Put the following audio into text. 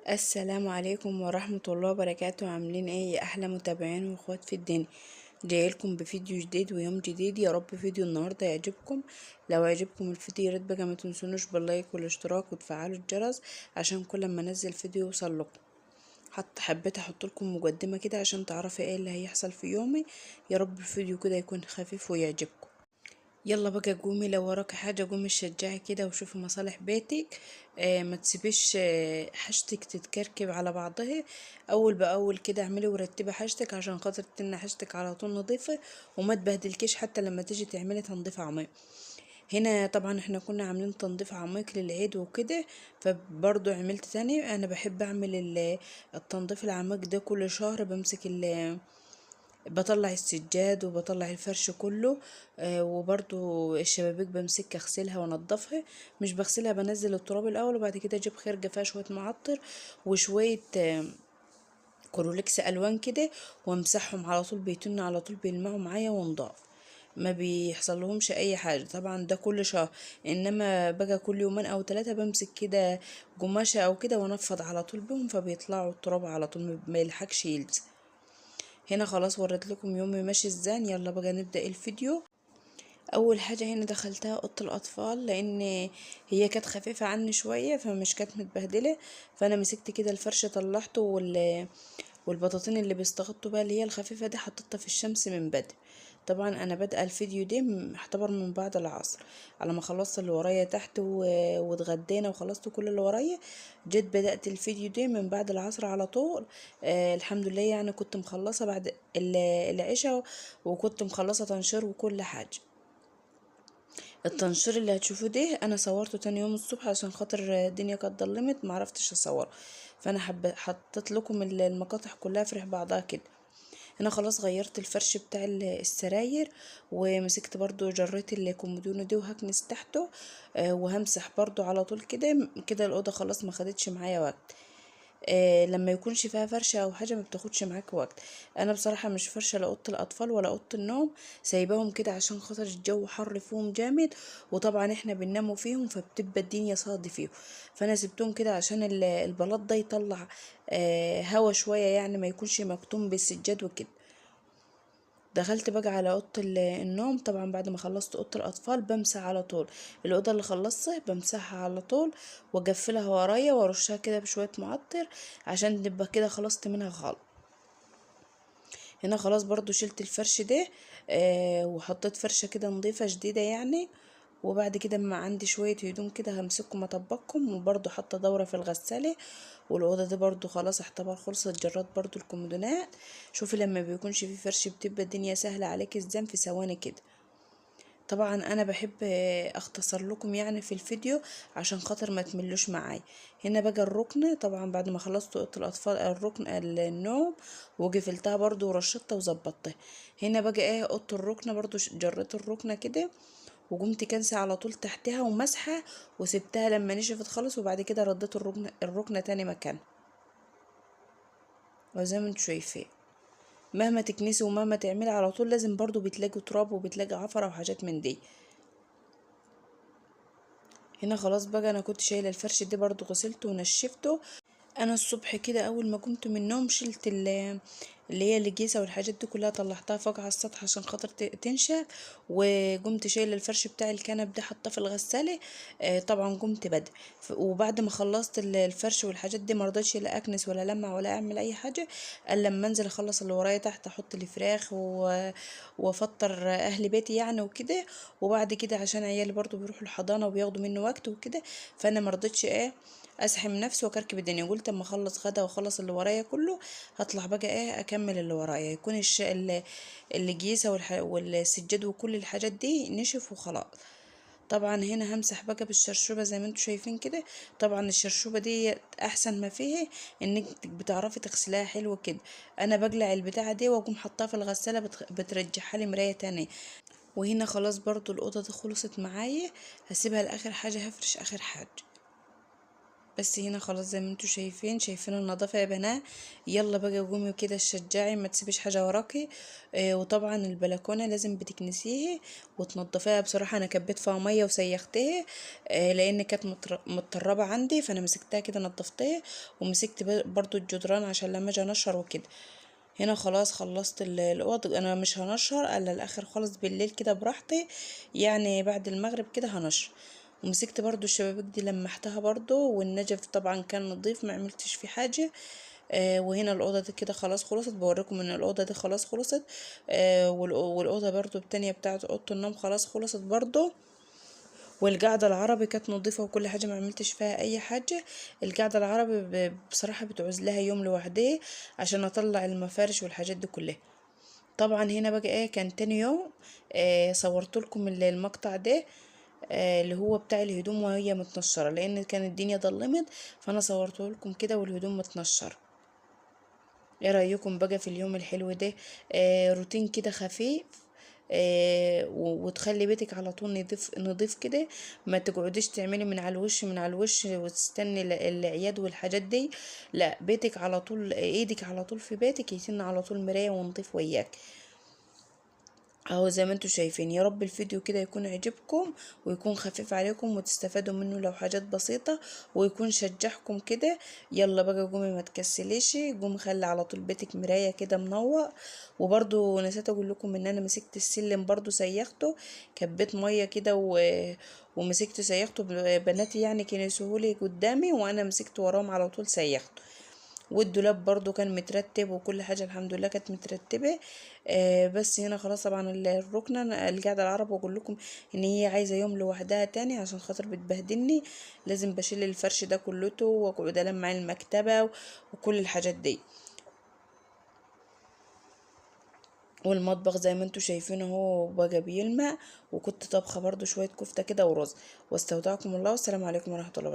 السلام عليكم ورحمة الله وبركاته. عاملين ايه يا احلى متابعين واخوات في الدنيا؟ جايلكم بفيديو جديد ويوم جديد. يا رب فيديو النهارده يعجبكم. لو عجبكم الفيديو يا ريت بقى ما تنسونوش بال like والاشتراك وتفعلوا الجرس عشان كل ما انزل فيديو يوصل لكم. حتى حبيت احط لكم مقدمه كده عشان تعرفي ايه اللي هيحصل في يومي. يا رب الفيديو كده يكون خفيف ويعجبكم. يلا بقى قومي، لو وراك حاجة قومي شجعي كده وشوفي مصالح بيتك. ما تسيبيش حاجتك تتكركب على بعضها. اول باول كده اعملي ورتبي حاجتك عشان خاطر تن حاجتك على طول نظيفة وما تبهدلكيش حتى لما تيجي تعملي تنظيف عميق. هنا طبعا احنا كنا عاملين تنظيف عميق للعيد وكده، فبرضو عملت تاني. انا بحب اعمل التنظيف العميق ده كل شهر. بمسك بطلع السجاد وبطلع الفرش كله، وبرضو الشبابيك بمسك اغسلها وانضفها. مش بغسلها، بنزل التراب الاول وبعد كده اجيب خرجه فيها شوية معطر وشوية كروليكس الوان كده وامسحهم على طول، بيتن على طول، بيلمعوا معايا ونضاف، ما بيحصل لهمش اي حاجة. طبعا ده كل شهر، انما بقى كل يومين او 3 بمسك كده قماشة او كده وانفض على طول بهم، فبيطلعوا التراب على طول ما يلحقش يلزق. هنا خلاص وريت لكم يومي ماشي ازاي. يلا بقى نبدأ الفيديو. اول حاجة هنا دخلتها اوضة الاطفال لان هي كانت خفيفة عني شوية فمش كانت متبهدله، فانا مسكت كده الفرش طلعته والبطاطين اللي بيستغطوا بقى اللي هي الخفيفة دي حطيتها في الشمس من بدري. طبعا انا بادئه الفيديو ده اعتبر من بعد العصر، على ما خلصت اللي ورايا تحت واتغدينا وخلصت كل اللي ورايا، جيت بدات الفيديو ده من بعد العصر على طول. الحمد لله يعني كنت مخلصة بعد العشاء، وكنت مخلصة تنشير وكل حاجة. التنشير اللي هتشوفوه ده انا صورته تاني يوم الصبح عشان خاطر الدنيا كانت ضلمت معرفتش اصوره، فانا حطيت لكم المقاطع كلها في ريح بعضها كده. هنا خلاص غيرت الفرش بتاع السراير، ومسكت برضو جريت الكومودينو دي وهكنس تحته، وهمسح برضو على طول كده كده. الاوضة خلاص ما خدتش معايا وقت. لما يكونش فيها فرشه او حاجة ما بتاخدش معاك وقت. انا بصراحة مش فرشه لا اوضة الاطفال ولا اوضة النوم، سايباهم كده عشان خاطر الجو حر فيهم جامد، وطبعا احنا بنناموا فيهم فبتبقى الدنيا صاد فيهم، فانا سبتهم كده عشان البلاط ده يطلع هوا شوية، يعني ما يكونش مكتوم بالسجاد وكده. دخلت بقى على اوضة النوم. طبعا بعد ما خلصت اوضة الاطفال بمسح على طول الاوضة اللي خلصتها، بمسحها على طول واقفلها ورايا وارشها كده بشوية معطر عشان نبقى كده خلصت منها خالص. هنا خلاص برضو شلت الفرش ده، وحطيت فرشه كده نظيفة جديدة يعني. وبعد كده ما عندي شوية هدوم كده همسكهم اطبقهم، وبرضو حاطه دوره في الغسالة. والاوضه دي برضو خلاص اعتبر خلصت، جرات برضو الكومودينات. شوفي لما بيكونش في فرش بتبقى الدنيا سهلة عليك ازاي في ثواني كده. طبعا انا بحب اختصر لكم يعني في الفيديو عشان خاطر ما تملوش معايا. هنا بقى الركن، طبعا بعد ما خلصت اوضة الاطفال الركن النوم وقفلتها برضو ورشتها وظبطتها. هنا بقى ايه اوضة الركن برضو جريت الركنه كده وقمت كنسه على طول تحتها ومسحه وسبتها لما نشفت خالص، وبعد كده رديت الركنه تاني مكانها. وزي ما انتوا شايفين مهما تكنسي ومهما تعملي على طول لازم برضو بتلاقي تراب وبتلاقي عفره وحاجات من دي. هنا خلاص بقى انا كنت شايله الفرش دي برضو غسلته ونشفته. انا الصبح كده اول ما قمت من النوم شلت اللي هي الجيسه والحاجات دي كلها طلعتها فوق على السطح عشان خاطر تنشف، وقمت شايله الفرش بتاع الكنب ده حطاه في الغسالة. طبعا قمت بدري، وبعد ما خلصت الفرش والحاجات دي ما رضيتش لا اكنس ولا لمع ولا اعمل اي حاجة، الا لما انزل اخلص اللي ورايا تحت، احط الفراخ وافطر اهل بيتي يعني وكده. وبعد كده عشان عيالي برضو بيروحوا الحضانة وبياخدوا منه وقت وكده، فانا ما رضيتش ازحم نفسي واكركب الدنيا. قلت اما اخلص غدا واخلص اللي ورايا كله هطلع بقى اكمل اللي ورايا، يكون الجيسه والسجاد وكل الحاجات دي نشف وخلاص. طبعا هنا همسح بقى بالشرشوبه زي ما انتم شايفين كده. طبعا الشرشوبه دي احسن ما فيها انك بتعرفي تغسليها حلو كده. انا بقلع البتاعه دي واقوم حطاها في الغسالة بترجعها لي مراية تانية. وهنا خلاص برضو الاوضة دي خلصت معايا، هسيبها لاخر حاجة، هفرش اخر حاجة. بس هنا خلاص زي ما انتوا شايفين، شايفين النظافة يا بنات. يلا بقى قومي كده شجعي، ما تسيبيش حاجة وراكي. وطبعا البلكونه لازم بتكنسيها وتنضفيها. بصراحة انا كبيت فيها مية وسيختها، لان كانت متطربه عندي، فانا مسكتها كده نضفتها، ومسكت برضو الجدران عشان لما اجي انشر وكده. هنا خلاص خلصت الاوض. انا مش هنشر الا الاخر خالص بالليل كده براحتي، يعني بعد المغرب كده هنشر. ومسكت برضو الشبابيك دي لمحتها برضو، والنجف طبعا كان نظيف ما عملتش فيه حاجة. وهنا الأوضة دي كده خلاص خلصت، بوريكم ان الأوضة دي خلاص خلصت. والأوضة برضو التانية بتاعت أوضة النوم خلاص خلصت برضو. والقعدة العربي كانت نظيفة وكل حاجة، ما عملتش فيها أي حاجة. القعدة العربي بصراحة بتعوز لها يوم لوحدها عشان أطلع المفارش والحاجات دي كلها. طبعا هنا بقى ايه، كان تاني يوم صورت لكم المقطع ده، اللي هو بتاع الهدوم وهي متنشرة، لأن كان الدنيا ضلمت، فأنا صورته لكم كده والهدوم متنشرة. ايه رأيكم بقى في اليوم الحلو ده؟ روتين كده خفيف، وتخلي بيتك على طول نضيف نضيف كده، ما تقعديش تعملي من على الوش من على الوش وتستني العياد والحاجات دي. لا، بيتك على طول، ايدك على طول في بيتك، يتن على طول مراية ونضيف وياك اهو زي ما انتوا شايفين. يا رب الفيديو كده يكون عجبكم ويكون خفيف عليكم وتستفادوا منه لو حاجات بسيطة، ويكون شجعكم كده. يلا بقى قومي ما تكسليش، قومي خلي على طول بيتك مراية كده منور. وبرضو نسيت اقول لكم ان انا مسكت السلم برضو سيخته، كبيت مية كده ومسكت سيخته، بناتي يعني كنسوهولي قدامي وانا مسكت وراهم على طول سيخته. والدولاب برضو كان مترتب وكل حاجة الحمد لله كانت مترتبة. بس هنا خلاص طبعا الركنة القعدة العرب، واقول لكم ان هي عايزة يوم لوحدها تاني عشان خاطر بتبهدلني، لازم بشيل الفرش ده كلته واقعد المع المكتبة وكل الحاجات دي. والمطبخ زي ما انتوا شايفين اهو بقى بيلمع، وكنت طبخة برضو شوية كفتة كده ورز. واستودعكم الله، والسلام عليكم ورحمة الله وبركاته.